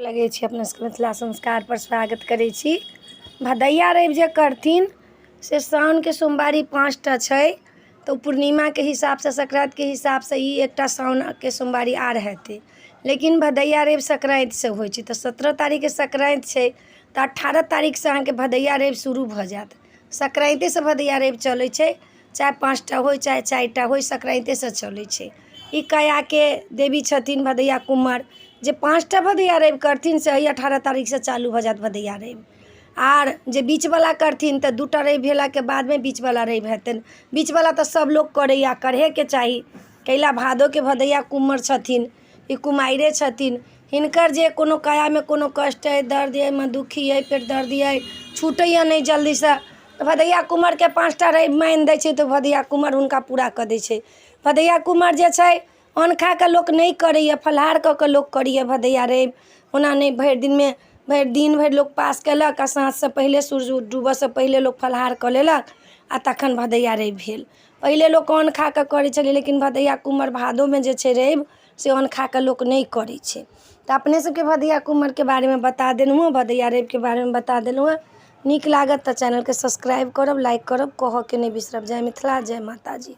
लगै छी अपना सबके मिथिला संस्कारपर स्वागत करै छी। भदैया रवि जे करथिन से साउनके सोमवारी 5टा छै, तऽ ओ पूर्णिमाके हिसाबसँ, संक्रान्तिके हिसाबसँ ई एकटा साउनके सोमवारी आर हेतै। लेकिन भदैया रवि संक्रान्तिसँ होइ छै, तऽ 17 तारीखके संक्रान्ति छै, तऽ 18 तारीखसँ अहाँके भदैया रवि शुरू भऽ जायत। संक्रान्तिसँ भदैया रवि चलै छै, चाहे 5टा होइ चाहे 4टा होइ, संक्रान्तिसँ चलै छै। ई गयाके देवी छथिन भदैया कुमर। जे 5टा भदैया रवि करथिन से एहि 18 तारीखसँ चालू भऽ जायत भदैया रवि। आर जे बीचवला करथिन तऽ 2टा रवि भेलाके बादमे बीचवला रवि हेतनि। बीचवला तऽ सभ लोक करैए, करहेके चाही, कैला भादोके भदैया कुमर छथिन, ई कुमारिए छथिन। हिनकर जे कोनो कायामे कोनो कष्ट अइ, दर्द अइ, मनदुखी अइ, पेट दर्द अइ, छूटैए नहि जल्दीसँ, तऽ भदैया कुमरके 5टा रवि मानि दै छै, तऽ भदैया कुमर हुनका पूरा कऽ दै छै। भदैया कुमर जे छै, अन्न खा कऽ लोक नहि करैए, फलाहार कऽ कऽ लोक करैए भदैया रवि। ओना नहि, भरि दिनमे, भरि दिन भरि लोक उपास कयलक आ साँझसँ पहिले, सूर्य डूबयसँ पहिले लोक फलाहार कऽ लेलक आ तखन भदैया रवि भेल। पहिले लोक अन्न खा कऽ करै छलै, लेकिन भदैया कुमर भादोमे जे छै रवि, से अन्न खा कऽ लोक नहि करै छै। तऽ अपने सबके भदैया कुमरके बारेमे बता देलहुँ हँ, भदैया रविके बारेमे बता देलहुँ हँ। नीक लागत तऽ चैनलके सब्सक्राइब करब, लाइक करब, कहऽके नहि बिसरब। जय मिथिला, जय माताजी।